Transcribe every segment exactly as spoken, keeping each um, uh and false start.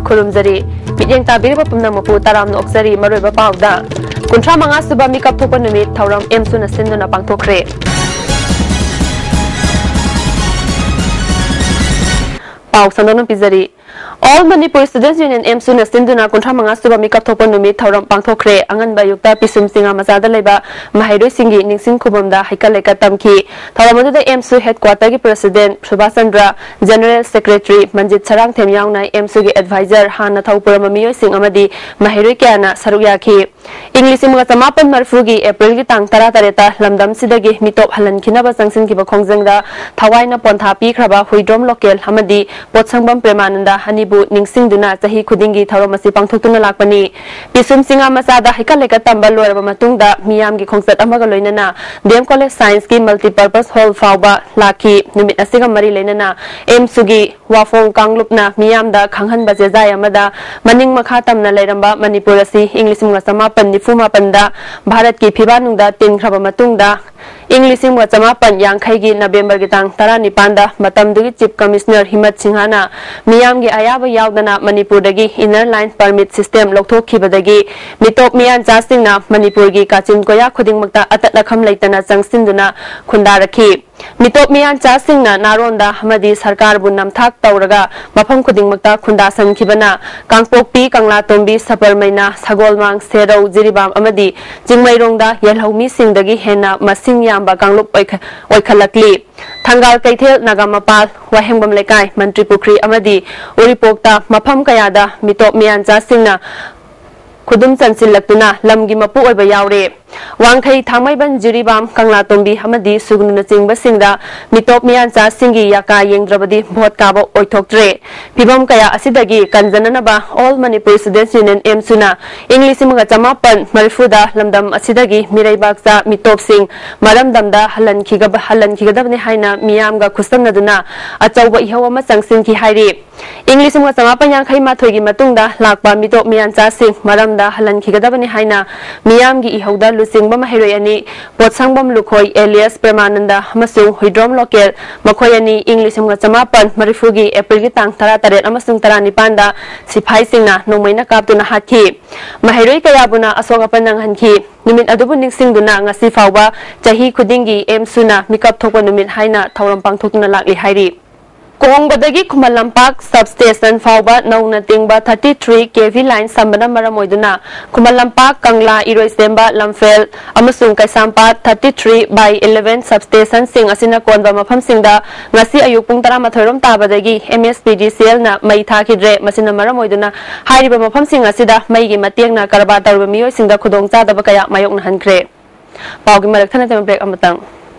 ꯈꯨꯔꯨꯝꯖꯔꯤ꯫ ꯃꯤꯠꯌꯦꯡ ꯇꯥꯕꯤꯔꯤꯕ ꯄꯨꯝꯅꯃꯛꯄꯨ ꯇꯔꯥꯝꯅ ꯑꯣꯛꯆꯔꯤ꯫ ꯃꯔꯨꯑꯣꯏꯕ ꯄꯥꯎꯗ, ꯀꯨꯟꯊ꯭ꯔꯥ ꯃꯉꯥ ꯁꯨꯕ ꯃꯤꯀꯞ ꯊꯣꯛꯄ ꯅꯨꯃꯤꯠ ꯊꯧꯔꯝ ꯑꯦꯝꯁꯨꯅ ꯁꯤꯟꯗꯨꯅ ꯄꯥꯡꯊꯣꯛꯈ꯭ꯔꯦ꯫ ꯄꯥꯎ ꯁꯟꯗꯣꯛꯅ ꯄꯤꯖꯔꯤ꯫ All Manipur Students Union ꯑꯦꯝꯁꯨꯅ ꯁꯤꯟꯗꯨꯅ ꯀꯨꯟꯊ꯭ꯔꯥ ꯃꯉꯥ ꯁꯨꯕ ꯃꯤꯀꯞ ꯊꯣꯛꯄ ꯅꯨꯃꯤꯠ ꯊꯧꯔꯝ ꯄꯥꯡꯊꯣꯛꯈ꯭ꯔꯦ꯫ ꯑꯉꯟꯕ ꯑꯌꯨꯛꯇ ꯄꯤꯁꯨꯝ ꯆꯤꯉꯥ ꯃꯆꯥꯗ ꯂꯩꯕ ꯃꯍꯩꯔꯣꯏꯁꯤꯡꯒꯤ ꯅꯤꯡꯁꯤꯡ ꯈꯨꯕꯝꯗ ꯍꯩꯀꯠ ꯂꯩꯀꯠ ꯇꯝꯈꯤ꯫ ꯊꯧꯔꯝ ꯑꯗꯨꯗ ꯑꯦꯝꯁꯨ headquarter ꯒꯤ president Subhas Chandra, general secretary ꯃꯟꯖꯤꯠ Sarangthem ꯌꯥꯎꯅ ꯑꯦꯝꯁꯨꯒꯤ advisor ꯍꯥꯟꯅ ꯊꯧ ꯄꯨꯔꯝꯕ ꯃꯤꯑꯣꯏꯁꯤꯡ ꯑꯃꯗꯤ ꯃꯍꯩꯔꯣꯏ ꯀꯌꯥꯅ ꯁꯔꯨꯛ ꯌꯥꯈꯤ꯫ ꯏꯪ ꯂꯤꯁꯤꯡ ꯑꯃꯒ ꯆꯃꯥꯄꯟ ꯃꯔꯤꯐꯨꯒꯤ ꯑꯦꯄ꯭ꯔꯤꯜꯒꯤ ꯇꯥꯡ ꯇꯔꯥꯇꯔꯦꯠꯇ ꯂꯝꯗꯝꯁꯤꯗꯒꯤ ꯃꯤꯇꯣꯞ ꯍꯜꯍꯟꯈꯤꯅꯕ ꯆꯪꯁꯤꯟꯈꯤꯕ ꯈꯣꯡꯖꯪꯗ ꯊꯋꯥꯏꯅ ꯄꯣꯟꯊꯥ ꯄꯤꯈ꯭ꯔꯕ ꯍꯨꯏꯗ꯭ꯔꯣꯝ ꯂꯣꯀꯦꯜ ꯑꯃꯗꯤ ꯄꯣꯠꯁꯪꯕꯝ ꯄ꯭ꯔꯦꯃꯥꯅꯟꯗ ꯑꯅꯤꯕꯨ ꯅꯤꯡꯁꯤꯡꯗꯨꯅ ꯆꯍꯤ ꯈꯨꯗꯤꯡꯒꯤ ꯊꯧꯔꯝ ꯑꯁꯤ ꯄꯥꯡꯊꯣꯛꯇꯨꯅ ꯂꯥꯛꯄꯅꯤ꯫ ꯄꯤꯁꯨꯝ ꯆꯤꯉꯥ ꯃꯆꯥꯗ ꯍꯩꯀꯠ ꯂꯩꯀꯠ ꯇꯝꯕ ꯂꯣꯏꯔꯕ ꯃꯇꯨꯡꯗ ꯃꯤꯌꯥꯝꯒꯤ ꯈꯣꯡꯆꯠ ꯑꯃꯒ ꯂꯣꯏꯅꯅ ꯗꯤ ꯑꯦꯝ ꯀꯣꯂꯦꯖ ꯁꯥꯏꯟꯁꯀꯤ ꯃꯜꯇꯤꯄꯔꯄꯁ ꯍꯣꯜ ꯐꯥꯎꯕ ꯂꯥꯛꯈꯤ꯫ ꯅꯨꯃꯤꯠ ꯑꯁꯤꯒ ꯃꯔꯤ ꯂꯩꯅꯅ ꯑꯦꯝꯁꯨꯒꯤ ꯋꯥꯐꯣꯡ ꯀꯥꯡꯂꯨꯞꯅ ꯃꯤꯌꯥꯝꯗ ꯈꯪꯍꯟꯕ ꯆꯦꯖꯥꯏ ꯑꯃꯗ ꯃꯅꯤꯡ ꯃꯈꯥ ꯇꯝꯅ ꯂꯩꯔꯝꯕ ꯃꯅꯤꯄꯨꯔ ꯑꯁꯤ ꯏꯪ ꯂꯤꯁꯤꯡ ꯑꯃꯒ ꯆꯃꯥꯄꯟ ꯅꯤꯐꯨ ꯃꯥꯄꯟꯗ ꯚꯥꯔꯠꯀꯤ ꯐꯤꯕꯥꯛꯅꯨꯡꯗ ꯇꯤꯟꯈ꯭ꯔꯕ ꯃꯇꯨꯡꯗ ꯏꯪ ꯂꯤꯁꯤꯡ ꯑꯃꯒ ꯆꯃꯥꯄꯟ ꯌꯥꯡꯈꯩꯒꯤ ꯅꯕꯦꯝꯕꯔꯒꯤ ꯇꯥꯡ ꯇꯔꯥꯅꯤꯄꯥꯟꯗ ꯃꯇꯝꯗꯨꯒꯤ Chief Commissioner ꯍꯤꯃꯠ ꯁꯤꯡꯍꯅ ꯃꯤꯌꯥꯝꯒꯤ ꯑꯌꯥꯕ ꯌꯥꯎꯗꯅ ꯃꯅꯤꯄꯨꯔꯗꯒꯤ Inner Line Permit System ꯂꯧꯊꯣꯛꯈꯤꯕꯗꯒꯤ ꯃꯤꯇꯣꯞ ꯃꯤꯌꯥꯟꯆꯥꯁꯤꯡꯅ ꯃꯅꯤꯄꯨꯔꯒꯤ ꯀꯥꯆꯤꯟ ꯀꯣꯌꯥ ꯈꯨꯗꯤꯡꯃꯛꯇ ꯑꯇꯠ ꯑꯈꯝ ꯂꯩꯇꯅ ꯆꯪꯁꯤꯟꯗꯨꯅ ꯈꯨꯟꯗꯥꯔꯛꯈꯤ꯫ ꯃꯤꯇꯣꯞ ꯃꯤꯌꯥꯟꯆꯥꯁꯤꯡꯅ ꯅꯥꯔꯣꯟꯗ ꯑꯃꯗꯤ ꯁꯔꯀꯥꯔꯕꯨ ꯅꯝꯊꯥꯛ ꯇꯧꯔꯒ ꯃꯐꯝ ꯈꯨꯗꯤꯡꯃꯛꯇ ꯈꯨꯟꯗꯥꯁꯟꯈꯤꯕꯅ ꯀꯥꯡꯄꯣꯛꯄꯤ, ꯀꯪꯂꯥꯇꯣꯝꯕꯤ, ꯁꯄꯔꯃꯩꯅ, ꯁꯒꯣꯜꯃꯥꯡ, ꯁꯦꯔꯧ, ꯖꯤꯔꯤꯕꯥꯝ ꯑꯃꯗꯤ ꯆꯤꯡꯃꯩꯔꯣꯡꯗ ꯌꯦꯜꯍꯧꯃꯤꯁꯤꯡꯗꯒꯤ ꯍꯦꯟꯅ ꯃꯁꯤꯡ ꯌꯥꯝꯕ ꯀꯥꯡꯂꯨꯞ ꯑꯣꯏꯈ-, ꯑꯣꯏꯈꯠꯂꯛꯂꯤ꯫ ꯊꯪꯒꯥꯜ ꯀꯩꯊꯦꯜ, ꯅꯥꯒꯥꯃꯄꯥꯜ, ꯋꯥꯍꯦꯡꯕꯝ ꯂꯩꯀꯥꯏ, ꯃꯟꯇ꯭ꯔꯤ ꯄꯨꯈ꯭ꯔꯤ ꯑꯃꯗꯤ ꯎꯔꯤꯄꯣꯛꯇ ꯃꯐꯝ ꯀꯌꯥꯗ ꯃꯤꯇꯣꯞ ꯃꯤꯌꯥꯟꯆꯥꯁꯤꯡꯅ ꯈꯨꯗꯨꯝ ꯆꯟꯁꯤꯜꯂꯛꯇꯨꯅ ꯂꯝꯒꯤ ꯃꯄꯨ ꯑꯣꯏꯕ ꯌꯥꯎꯔꯦ꯫ ꯋꯥꯡꯈꯩ, ꯊꯥꯡꯃꯩꯕꯟ, ꯖꯤꯔꯤꯕꯥꯝ, ꯀꯪꯂꯥꯇꯣꯝꯕꯤ ꯑꯃꯗꯤ ꯁꯨꯒꯅꯨꯅꯆꯤꯡꯕꯁꯤꯡꯗ ꯃꯤꯇꯣꯞ ꯃꯤꯌꯥꯟꯆꯥꯁꯤꯡꯒꯤ ꯌꯥꯀꯥ ꯌꯦꯡꯗ꯭ꯔꯕꯗꯤ ꯚꯣꯠ ꯀꯥꯕ ꯑꯣꯏꯊꯣꯛꯇ꯭ꯔꯦ꯫ ꯐꯤꯚꯝ ꯀꯌꯥ ꯑꯁꯤꯗꯒꯤ ꯀꯟꯖꯅꯅꯕ All Manipur Students Union ꯑꯦꯝꯁꯨꯅ ꯏꯪ ꯂꯤꯁꯤꯡ ꯑꯃꯒ ꯆꯃꯥꯄꯟ ꯃꯔꯤꯐꯨꯗ ꯂꯝꯗꯝ ꯑꯁꯤꯗꯒꯤ ꯃꯤꯔꯩꯕꯥꯛꯆꯥ ꯃꯤꯇꯣꯞꯁꯤꯡ ꯃꯔꯝꯗꯝꯗ ꯍꯜꯍꯟꯈꯤꯒꯕ-, ꯍꯜꯍꯟꯈꯤꯒꯗꯕꯅꯤ ꯍꯥꯏꯅ ꯃꯤꯌꯥꯝꯒ ꯈꯨꯠꯁꯝꯅꯗꯨꯅ ꯑꯆꯧꯕ ꯏꯍꯧ ꯑꯃ ꯆꯪꯁꯤꯟꯈꯤ ꯍꯥꯏꯔꯤ꯫ ꯏꯪ ꯂꯤꯁꯤꯡ ꯑꯃꯒ ꯆꯃꯥꯄꯟ ꯌꯥꯡꯈꯩ ꯃꯥꯊꯣꯏꯒꯤ ꯃꯇꯨꯡꯗ ꯂꯥꯛꯄ ꯃꯤꯇꯣꯞ ꯃꯤꯌꯥꯟꯆꯥꯁꯤꯡ ꯃꯔꯝꯗ ꯍꯜꯍꯟꯈꯤꯒꯗꯕꯅꯤ ꯍꯥꯏꯅ ꯃꯤꯌꯥꯝꯒꯤ ꯏꯍꯧꯗ ꯂꯨꯆꯤꯡꯕ ꯃꯍꯩꯔꯣꯏ ꯑꯅꯤ, ꯄꯣꯠꯁꯪꯕꯝ ꯂꯨꯈꯣꯏ ꯑꯦꯂꯤꯌꯥꯁ ꯄ꯭ꯔꯦꯃꯥꯅꯟꯗ ꯑꯃꯁꯨꯡ ꯍꯨꯏꯗ꯭ꯔꯣꯝ ꯂꯣꯀꯦꯜ, ꯃꯈꯣꯏ ꯑꯅꯤ ꯏꯪ ꯂꯤꯁꯤꯡ ꯑꯃꯒ ꯆꯃꯥꯄꯟ ꯃꯔꯤꯐꯨꯒꯤ ꯑꯦꯄ꯭ꯔꯤꯜꯒꯤ ꯇꯥꯡ ꯇꯔꯥꯇꯔꯦꯠ ꯑꯃꯁꯨꯡ ꯇꯔꯥꯅꯤꯄꯥꯟꯗ ꯁꯤꯐꯥꯏꯁꯤꯡꯅ ꯅꯣꯡꯃꯩꯅ ꯀꯥꯞꯇꯨꯅ ꯍꯥꯠꯈꯤ꯫ ꯃꯍꯩꯔꯣꯏ ꯀꯌꯥꯕꯨꯅ ꯑꯁꯣꯛ ꯑꯄꯟ ꯅꯪꯍꯟꯈꯤ꯫ ꯅꯨꯃꯤꯠ ꯑꯗꯨꯕꯨ ꯅꯤꯡꯁꯤꯡꯗꯨꯅ ꯉꯁꯤ ꯐꯥꯎꯕ ꯆꯍꯤ ꯈꯨꯗꯤꯡꯒꯤ ꯑꯦꯝꯁꯨꯅ ꯃꯤꯀꯞ ꯊꯣꯛꯄ ꯅꯨꯃꯤꯠ ꯍꯥꯏꯅ ꯊꯧꯔꯝ ꯄꯥꯡꯊꯣꯛꯇꯨꯅ ꯂꯥꯛꯂꯤ ꯍꯥꯏꯔꯤ꯫ ꯀꯣꯡꯕꯗꯒꯤ ꯈꯨꯃꯟ ꯂꯝꯄꯥꯛ ꯁꯕ ꯁ꯭ꯇꯦꯁꯟ ꯐꯥꯎꯕ ꯅꯧꯅ ꯇꯤꯡꯕ thirty three K V line ꯁꯝꯕꯅ ꯃꯔꯝ ꯑꯣꯏꯗꯨꯅ ꯈꯨꯃꯟ ꯂꯝꯄꯥꯛ, ꯀꯪꯂꯥ, ꯏꯔꯣꯏꯁꯦꯝꯕ, ꯂꯝꯐꯦꯜ ꯑꯃꯁꯨꯡ Keishampat thirty three by eleven sub ꯁ꯭ꯇꯦꯁꯟꯁꯤꯡ ꯑꯁꯤꯅ ꯀꯣꯟꯕ ꯃꯐꯝꯁꯤꯡꯗ ꯉꯁꯤ ꯑꯌꯨꯛ ꯄꯨꯡ ꯇꯔꯥꯃꯥꯊꯣꯏ ꯔꯣꯝ ꯇꯥꯕꯗꯒꯤ ꯑꯦꯝ ꯑꯦꯁ ꯄꯤ ꯗꯤ ꯁꯤ ꯑꯦꯜꯅ ꯃꯩ ꯊꯥꯈꯤꯗ꯭ꯔꯦ꯫ ꯃꯁꯤꯅ ꯃꯔꯝ ꯑꯣꯏꯗꯨꯅ ꯍꯥꯏꯔꯤꯕ ꯃꯐꯝꯁꯤꯡ ꯑꯁꯤꯗ ꯃꯩꯒꯤ ꯃꯇꯦꯡꯅ ꯀꯔꯕꯥꯔ ꯇꯧꯔꯤꯕ ꯃꯤꯑꯣꯏꯁꯤꯡꯗ ꯈꯨꯗꯣꯡꯆꯥꯗꯕ ꯀꯌꯥ ꯃꯥꯌꯣꯛꯅꯍꯟꯈ꯭ꯔꯦ꯫ ꯄꯥꯎꯒꯤ ꯃꯔꯛ ꯊꯠꯅ ꯊꯝꯕ ꯕ꯭ꯔꯦꯛ ꯑꯃꯇꯪ꯫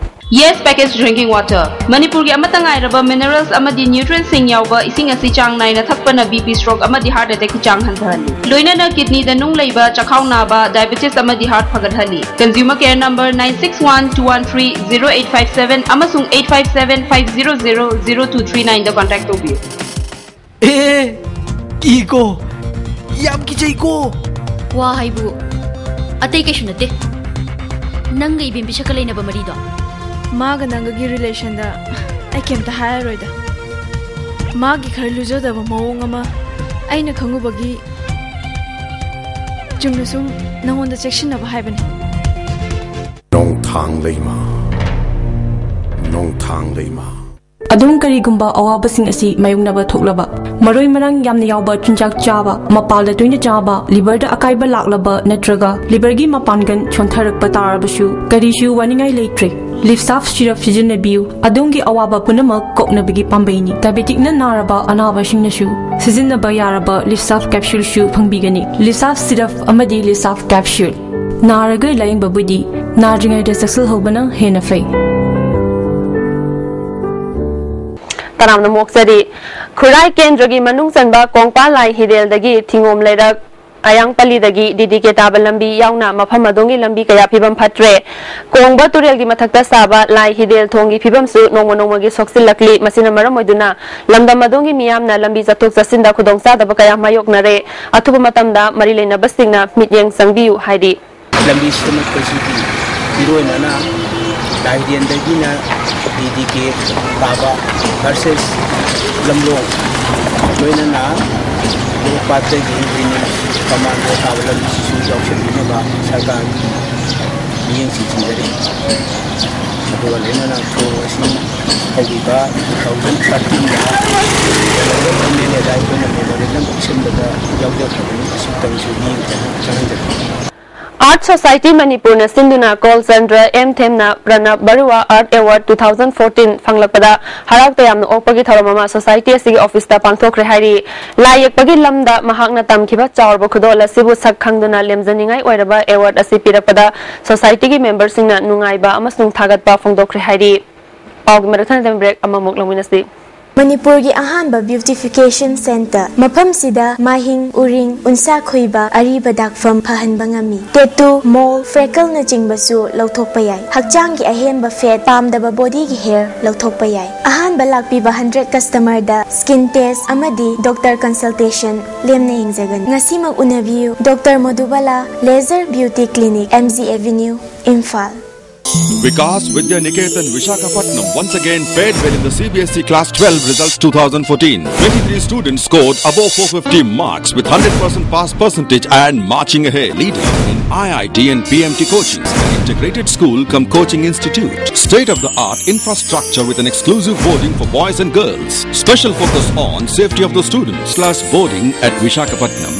Yes Package Drinking Water, ꯃꯅꯤꯄꯨꯔꯒꯤ ꯑꯃꯠꯇ ꯉꯥꯏꯔꯕ ꯃꯤꯅꯔꯦꯜꯁ ꯑꯃꯗꯤ ꯅ꯭ꯌꯨꯇ꯭ꯔꯤꯌꯦꯟꯠꯁꯤꯡ ꯌꯥꯎꯕ ꯏꯁꯤꯡ ꯑꯁꯤ ꯆꯥꯡ ꯅꯥꯏꯅ ꯊꯛꯄꯅ ꯕꯤ ꯄꯤ, ꯁ꯭ꯇ꯭ꯔꯣꯛ ꯑꯃꯗꯤ ꯍꯥꯔꯠ ꯑꯦꯇꯦꯛꯀꯤ ꯆꯥꯡ ꯍꯟꯊꯍꯜꯂꯤ꯫ ꯂꯣꯏꯅꯅ ꯀꯤꯗꯅꯤꯗ ꯅꯨꯡ ꯂꯩꯕ, ꯆꯥꯛꯈꯥꯎ ꯅꯥꯕ, ꯗꯥꯏꯕꯦꯇꯤꯁ ꯑꯃꯗꯤ ꯍꯥꯔꯠ ꯐꯒꯠꯍꯜꯂꯤ꯫ Consumer Care number nine six one two one three zero eight five seven ꯑꯃꯁꯨꯡ eight five seven five zero zero zero two three nine ꯗ contact ꯇꯧꯕꯤꯌꯨ꯫ ꯑꯦ, ꯀꯤꯀꯣ, ꯌꯥꯝ ꯀꯤꯖꯩꯀꯣ꯫ ꯋꯥ ꯍꯥꯏꯕꯨ ꯑꯇꯩ ꯀꯩꯁꯨ ꯅꯠꯇꯦ꯫ ꯅꯪꯒ ꯏꯕꯦꯝ ꯄꯤꯁꯛꯀ ꯂꯩꯅꯕ ꯃꯔꯤꯗꯣ꯫ ꯃꯥꯒ ꯅꯪꯒꯒꯤ ꯔꯤꯂꯦꯁꯟꯗ ꯑꯩ ꯀꯩꯝꯇ ꯍꯥꯏꯔꯔꯣꯏꯗ꯫ ꯃꯥꯒꯤ ꯈꯔ ꯂꯨꯖꯗꯕ ꯃꯑꯣꯡ ꯑꯃ ꯑꯩꯅ ꯈꯪꯉꯨꯕꯒꯤ ꯆꯨꯝꯅ ꯁꯨꯝ ꯅꯉꯣꯟꯗ ꯆꯦꯛꯁꯤꯟꯅꯕ ꯍꯥꯏꯕꯅꯤ꯫ ꯅꯣꯡꯊꯥꯡ ꯂꯩꯃ, ꯅꯣꯡꯊꯥꯡ ꯂꯩꯃ꯫ ꯑꯗꯨꯝ ꯀꯔꯤꯒꯨꯝꯕ ꯑꯋꯥꯕꯁꯤꯡ ꯑꯁꯤ ꯃꯥꯌꯣꯛꯅꯕ ꯊꯣꯛꯂꯕ, ꯃꯔꯣꯏ ꯃꯔꯥꯡ ꯌꯥꯝꯅ ꯌꯥꯎꯕ ꯆꯤꯟꯖꯥꯛ ꯆꯥꯕ, ꯃꯄꯥꯜꯗ ꯇꯣꯏꯅ ꯆꯥꯕ, ꯂꯤꯚꯔꯗ ꯑꯀꯥꯏꯕ ꯂꯥꯛꯂꯕ ꯅꯠꯇ꯭ꯔꯒ ꯂꯤꯚꯔꯒꯤ ꯃꯄꯥꯡꯒꯜ ꯁꯣꯟꯊꯔꯛꯄ ꯇꯥꯔꯕꯁꯨ ꯀꯔꯤꯁꯨ ꯋꯥꯅꯤꯡꯉꯥꯏ ꯂꯩꯇ꯭ꯔꯦ꯫ ꯂꯤꯞꯁꯥꯐ ꯁꯤꯔꯞ ꯁꯤꯖꯤꯟꯅꯕꯤꯌꯨ, ꯑꯗꯣꯝꯒꯤ ꯑꯋꯥꯕ ꯄꯨꯝꯅꯃꯛ ꯀꯣꯛꯅꯕꯒꯤ ꯄꯥꯝꯕꯩꯅꯤ꯫ ꯗꯥꯏꯕꯦꯇꯤꯛꯅ ꯅꯥꯔꯕ ꯑꯅꯥꯕꯁꯤꯡꯅꯁꯨ ꯁꯤꯖꯤꯟꯅꯕ ꯌꯥꯔꯕ ꯂꯤꯞꯁꯥꯐ ꯀꯦꯞꯁꯨꯜꯁꯨ ꯐꯪꯕꯤꯒꯅꯤ꯫ ꯂꯤꯞꯁꯥꯐ ꯁꯤꯔꯞ ꯑꯃꯗꯤ ꯂꯤꯞꯁꯥꯐ ꯀꯦꯞꯁꯨꯜ꯫ ꯅꯥꯔꯒ ꯂꯥꯌꯦꯡꯕꯕꯨꯗꯤ ꯅꯥꯗ꯭ꯔꯤꯉꯩꯗ ꯆꯦꯛꯁꯤꯜꯍꯧꯕꯅ ꯍꯦꯟꯅ ꯐꯩ꯫ ꯇꯔꯥꯝꯅ ꯑꯣꯛꯆꯔꯤ꯫ ꯈꯨꯔꯥꯏ ꯀꯦꯟꯗ꯭ꯔꯒꯤ ꯃꯅꯨꯡ ꯆꯟꯕ ꯀꯣꯡꯄꯥꯜ ꯂꯥꯏ ꯍꯤꯔꯦꯜꯗꯒꯤ ꯊꯤꯉꯣꯝ ꯂꯩꯔꯛ ꯑꯌꯥꯡꯄꯜꯂꯤꯗꯒꯤ ꯗꯤ ꯗꯤ ꯀꯦ ꯇꯥꯕ ꯂꯝꯕꯤ ꯌꯥꯎꯅ ꯃꯐꯝ ꯑꯗꯣꯝꯒꯤ ꯂꯝꯕꯤ ꯀꯌꯥ ꯐꯤꯕꯝ ꯐꯠꯇ꯭ꯔꯦ꯫ ꯀꯣꯡꯕ ꯇꯨꯔꯦꯜꯒꯤ ꯃꯊꯛꯇ ꯁꯥꯕ ꯂꯥꯏ ꯍꯤꯗꯦꯜ ꯊꯣꯡꯒꯤ ꯐꯤꯕꯝꯁꯨ ꯅꯣꯡꯃ ꯅꯣꯡꯃꯒꯤ ꯁꯣꯛꯆꯤꯜꯂꯛꯂꯤ꯫ ꯃꯁꯤꯅ ꯃꯔꯝ ꯑꯣꯏꯗꯨꯅ ꯂꯝꯗꯝ ꯑꯗꯣꯝꯒꯤ ꯃꯤꯌꯥꯝꯅ ꯂꯝꯕꯤ ꯆꯠꯊꯣꯛ ꯆꯠꯁꯤꯟꯗ ꯈꯨꯗꯣꯡꯆꯥꯗꯕ ꯀꯌꯥ ꯃꯥꯌꯣꯛꯅꯔꯦ꯫ ꯑꯊꯨꯕ ꯃꯇꯝꯗ ꯃꯔꯤ ꯂꯩꯅꯕꯁꯤꯡꯅ ꯃꯤꯠꯌꯦꯡ ꯆꯪꯕꯤꯌꯨ ꯍꯥꯏꯔꯤ꯫ ꯂꯝꯕꯤ ꯁꯦꯝꯒꯠꯄꯁꯤꯒꯤ ꯏꯔꯣꯏꯅꯅ ꯂꯥꯏꯔꯦꯟꯗꯒꯤꯅ ꯗꯤ ꯗꯤ ꯀꯦ ꯇꯥꯕ ꯚꯔꯁꯦꯁ ꯂꯝꯂꯣꯡ, ꯂꯣꯏꯅꯅ ꯂꯣꯛꯄꯥꯠꯇꯒꯤ ꯔꯤꯂꯤꯐ ꯀꯃꯥꯟꯗꯣ ꯇꯥꯕ ꯂꯝꯕꯤꯁꯤꯁꯨ ꯌꯥꯎꯁꯤꯟꯕꯤꯅꯕ ꯁꯔꯀꯥꯔꯒꯤ ꯃꯤꯠꯌꯦꯡ ꯆꯤꯡꯁꯤꯟꯖꯔꯤ꯫ ꯑꯗꯨꯒ ꯂꯣꯏꯅꯅ ꯊꯣꯡ ꯑꯁꯤ ꯍꯧꯈꯤꯕ ꯇꯨ ꯊꯥꯎꯖꯟ ꯊꯥꯔꯇꯤꯟꯗ ꯑꯦꯝ ꯑꯦꯜ ꯑꯦꯗ ꯑꯩꯈꯣꯏꯅ ꯃꯦꯃꯣꯔꯦꯟꯗꯝ ꯄꯤꯁꯤꯟꯕꯗ ꯌꯥꯎꯖꯈ꯭ꯔꯕꯅꯤ꯫ ꯑꯁꯤꯇꯪꯁꯨ ꯃꯤꯠꯌꯦꯡ ꯆꯪꯍꯟꯖꯔꯤ꯫ ꯑꯥꯔꯠ ꯁꯣꯁꯥꯏꯇꯤ ꯃꯅꯤꯄꯨꯔꯅ ꯁꯤꯟꯗꯨꯅ ꯀꯣꯜꯆꯟꯗ꯭ꯔ ꯑꯦꯝ ꯊꯦꯝꯅ Pranab Barua art award two thousand fourteen ꯐꯪꯂꯛꯄꯗ ꯍꯔꯥꯎ ꯇꯌꯥꯝꯅ ꯑꯣꯛꯄꯒꯤ ꯊꯧꯔꯝ ꯑꯃ ꯁꯣꯁꯥꯏꯇꯤ ꯑꯁꯤꯒꯤ ꯑꯣꯐꯤꯁꯇ ꯄꯥꯡꯊꯣꯛꯈ꯭ꯔꯦ ꯍꯥꯏꯔꯤ꯫ ꯂꯥꯏ ꯌꯦꯛꯄꯒꯤ ꯂꯝꯗ ꯃꯍꯥꯛꯅ ꯇꯝꯈꯤꯕ ꯆꯥꯎꯔꯕ ꯈꯨꯗꯣꯜ ꯑꯁꯤꯕꯨ ꯁꯛ ꯈꯪꯗꯨꯅ ꯂꯦꯝꯖꯅꯤꯡꯉꯥꯏ ꯑꯣꯏꯔꯕ ꯑꯦꯋꯥꯔꯗ ꯑꯁꯤ ꯄꯤꯔꯛꯄꯗ ꯁꯣꯁꯥꯏꯇꯤꯒꯤ ꯃꯦꯝꯕꯔꯁꯤꯡꯅ ꯅꯨꯡꯉꯥꯏꯕ ꯑꯃꯁꯨꯡ ꯊꯥꯒꯠꯄ ꯐꯣꯡꯗꯣꯛꯈ꯭ꯔꯦ ꯍꯥꯏꯔꯤ꯫ ꯄꯥꯎꯒꯤ ꯃꯔꯛ ꯊꯠꯅ ꯕ꯭ꯔꯦꯛ ꯑꯃꯃꯨꯛ ꯂꯧꯃꯤꯟꯅꯁꯤ꯫ ꯃꯅꯤꯄꯨꯔꯒꯤ ꯑꯍꯥꯟꯕ ꯕ꯭ꯌꯨꯇꯤꯐꯤꯀꯦꯁꯟ ꯁꯦꯟꯇꯔ꯫ ꯃꯐꯝꯁꯤꯗ ꯃꯥꯍꯤꯡ, ꯎꯔꯤꯡ, ꯎꯟꯁꯥ ꯈꯨꯏꯕ, ꯑꯔꯤꯕ ꯗꯥꯛꯐꯝ ꯐꯍꯟꯕ ꯉꯝꯃꯤ꯫ ꯇꯦꯇꯨ, ꯃꯣꯜ, ꯐ꯭ꯔꯦꯀꯜꯅꯆꯤꯡꯕꯁꯨ ꯂꯧꯊꯣꯛꯄ ꯌꯥꯏ꯫ ꯍꯛꯆꯥꯡꯒꯤ ꯑꯍꯦꯟꯕ ꯐꯦꯠ, ꯄꯥꯝꯗꯕ ꯕꯣꯗꯤꯒꯤ ꯍꯦꯌꯔ ꯂꯧꯊꯣꯛꯄ ꯌꯥꯏ꯫ ꯑꯍꯥꯟꯕ ꯂꯥꯛꯄꯤꯕ ꯍꯟꯗ꯭ꯔꯦꯠ ꯀꯁꯇꯃꯔꯗ ꯁ꯭ꯀꯤꯟ ꯇꯦꯁ ꯑꯃꯗꯤ ꯗꯣꯛꯇꯔ ꯀꯟꯁꯜꯇꯦꯁꯟ ꯂꯦꯝꯅ ꯌꯦꯡꯖꯒꯅꯤ꯫ ꯉꯁꯤꯃꯛ ꯎꯅꯕꯤꯌꯨ꯫ Doctor Modubala, laser beauty clinic, M G avenue, Imphal. Vikas Vidya Niketan Vishakhapatnam once again fared well in the C B S E Class twelve results two thousand fourteen. Twenty-three students scored above four fifty marks with hundred percent pass percentage and marching ahead. Leader in I I T and P M T coaching. Integrated school cum coaching institute. State-of-the-art infrastructure with an exclusive boarding for boys and girls. Special focus on safety of the students. Class boarding at Vishakhapatnam.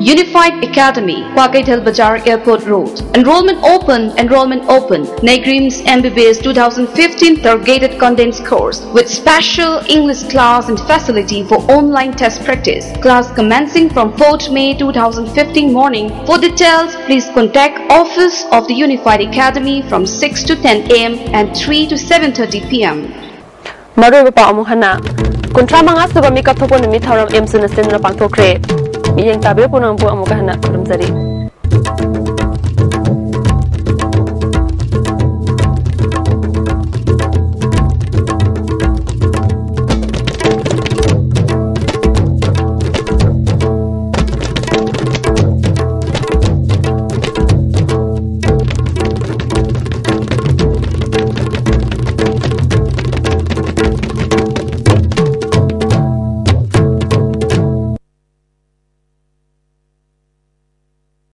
Unified Academy, Kwakeithel Bazar, Airport Road. Enrollment open, enrollment open. NEIGRIHMS M B B S two thousand fifteen targeted contents course with special English class and facility for online test practice. Class commencing from fourth May two thousand fifteen morning. For details, please contact office of the Unified Academy from six to ten A M and three to seven thirty P M. ꯃꯔꯨꯑꯣꯏꯕ ꯄꯥꯎ ꯑꯃꯨꯛ ꯍꯟꯅ꯫ ꯀꯨꯟꯊ꯭ꯔꯥ ꯃꯉꯥ ꯁꯨꯕ ꯃꯤꯀꯞ ꯊꯣꯛꯄ ꯅꯨꯃꯤꯠ ꯊꯧꯔꯝ ꯑꯦꯝꯁꯨꯅ ꯁꯤꯟꯗꯨꯅ ꯄꯥꯡꯊꯣꯛꯈ꯭ꯔꯦ꯫ ꯃꯤꯠꯌꯦꯡ ꯇꯥꯕꯤꯔ ꯄꯨꯝꯅꯃꯛꯄꯨ ꯑꯃꯨꯛꯀ ꯍꯟꯅ ꯈꯨꯔꯨꯝꯖꯔꯤ꯫